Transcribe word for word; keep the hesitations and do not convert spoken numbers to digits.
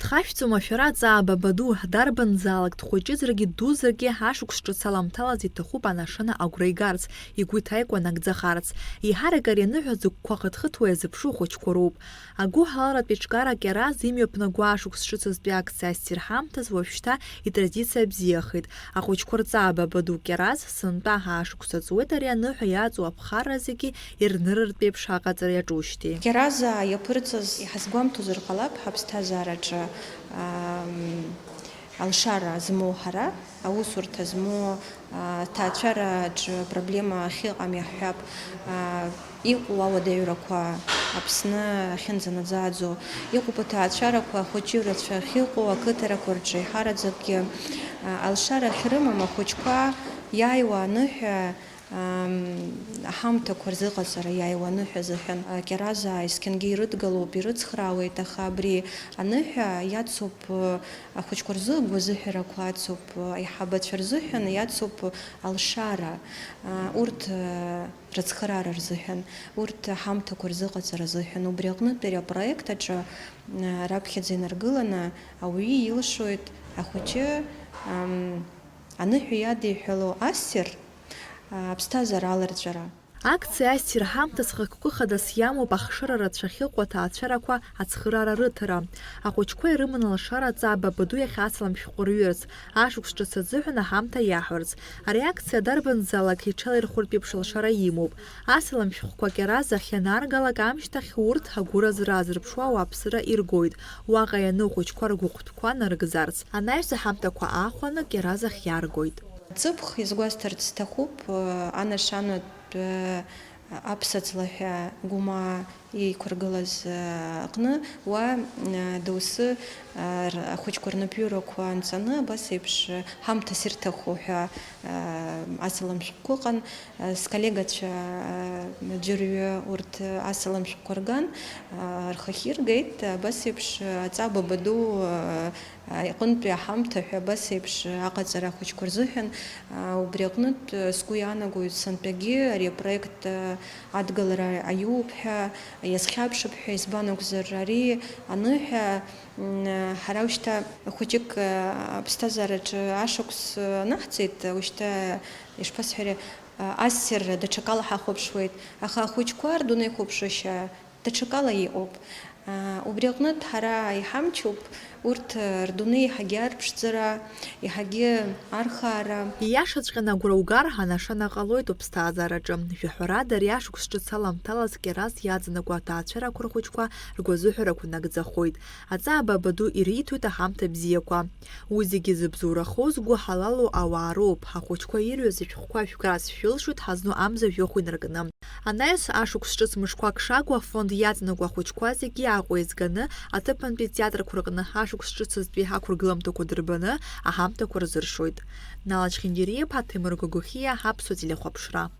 Дхашәҵома шәара, Ҵаа Бабаду? Дарбанзаалак, дхәыҷызаргьы ддузаргьы, ашықәс ҿыц аламҭалаз иҭахуп анашана агәра игарц, игәы иҭаикуа нагӡахарц. Еиҳарак ари аныҳәа зыгәқәа хыҭхыҭуа иазыԥшу ахәыҷқәа роуп. Агәыҳалалратә еиҿкаара Кьараз имҩаԥнагоу ашықәс ҿыцызтәи акциа ассир ҳамҭас уажәшьҭа итрадициа бзиахеит. Ахәыҷқәа рҵаа Бабаду Кьараз сынтәа ҳаашықәса ҵуеит ари аныҳәа иаҵоу аԥхарра зегьы ирнырыртә еиԥш аҟаҵара иаҿушьҭеи. Кьаразаа иаԥырҵаз иҳазгәамҭозар ҟалап ҳаԥсҭазаараҿы, ам, алшара змоу ҳара, аусурҭа змоу, а, ҭаацәараҿы проблема ахьыҟам иаҳҳәап, а, иҟоу ауадаҩрақәа Аԥсны ахьынӡанаӡааӡо, иҟоуп аҭаацәарақәа ахәыҷы рацәа ахьыҟоу ақыҭарақәа рҿы еиҳараӡакгьы, а, алшара ахьрымам ахәыҷқәа иааиуа аныҳәа, ам, аҳамҭақәа рзыҟаҵара иааиуа аныҳәа азыҳәан, а, Кьаразаа есқьынгьы ирыдгылоуп, ирыцхраауеит, аха абри аныҳәа иацуп, а, ахәыҷқәа рзы агәазыҳәарақәа ацуп, а, аиҳабацәа рзыҳәан иацуп алшара, а, урҭ, а, рыцхыраара рзыҳәан, урҭ аҳамҭақәа рзыҟаҵара азыҳәан. Убри аҟнытә ари апроект аҿы, а, раԥхьаӡа инаргыланы ауаҩы илшоит ахәыҷы, ам, аныҳәа иадиҳәало ассир, а, аԥсҭазаара аларҵәара. Акциа ассир ҳамҭас хықәкы хадас иамоуп ахшара рацәа ахьыҟоу аҭаацәарақәа ацхыраара рыҭара. Ахәыҷқәа ирыман алшара Ҵаа Бабаду иахь асалам шәҟәы рҩырц, ашықәс ҿыц азыҳәан аҳамҭа иаҳәарц. Ари акциа дарбанзаалак иҽалаирхәыртә еиԥш алшара имоуп. Асалам шәҟәқәа Кьараз ахь ианааргалак амышьҭахь урҭ агәыразра азырԥшуа ауааԥсыра иргоит. Уаҟа иану ахәыҷқәа ргәыхәтәқәа нарыгӡарц, анаҩс аҳамҭақәа аахәаны Кьараз ахь иааргоит. Ҵыԥх изгәасҭарц сҭахуп, анашанатә аԥсаҵла ҳәа Гәымаа еиқәыргылаз аҟны уа доусы ахәыҷқәа рнапҩырақәа анҵаны абас еиԥш ҳамҭас ирҭаху ҳәа асалам шәҟәқәа ыҟан. Сколлегацәа ӡәырҩы урҭ асалам шәҟәқәа рган, рхахьы иргеит, абас еиԥш аҵаа Бабаду иҟынтәи аҳамҭа ҳәа абас еиԥш аҟаҵара ахәыҷқәа рзыҳәан. Убри аҟнытә сгәы иаанагоит сынтәагьы ари апроект адгылара аиуп ҳәа, иазхьаԥшып ҳәа, избан акәзар, ари аныҳәа, м, ҳара ушьҭа хәыҷык, аԥсҭазаараҿы ашықәс анаҳҵеит, ушьҭа, ишԥасҳәари, ассир даҽакала ҳахәаԥшуеит, аха ахәыҷқәа рдунеихәаԥшышьа даҽакала иҟоуп. Убри аҟнытә ҳара иҳамчуп урҭ рдунеи еиҳагьы арԥшӡара, еиҳагьы архаара. Ииашаҵәҟьаны агәра угар, анашана ҟалоит уԥсҭазаараҿы. Жәаҳәарада, ари ашықәс ҿыц аламҭалаз Кьараз иаҵанакуа аҭаацәарақәа рхәыҷқәа ргәазыҳәарақәа нагӡахоит. Аҵаа Бабаду ириҭоит аҳамҭа бзиақәа. Уи зегьы зыбзоурахоу, згәы ҳалалу ауаа роуп. Ахәыҷқәа ирҩыз ашәҟәқәа шәгарц шәылшоит ҳазну амза жәохә инаркны. Анаҩс ашықәс ҿыц мышқәак шагу афонд иаҵанакуа ахәыҷқәа зегьы Аҟәа еизганы, аҭыԥантәи атеатрқәа рҟны ашықәс ҿыцызтәи ақәыргыламҭақәа дырбаны, аҳамҭақәа рзыршоит. Нала Чхиндириа-иԥа, Ҭемыр Гогохиа, Аԥсуа телехәаԥшра.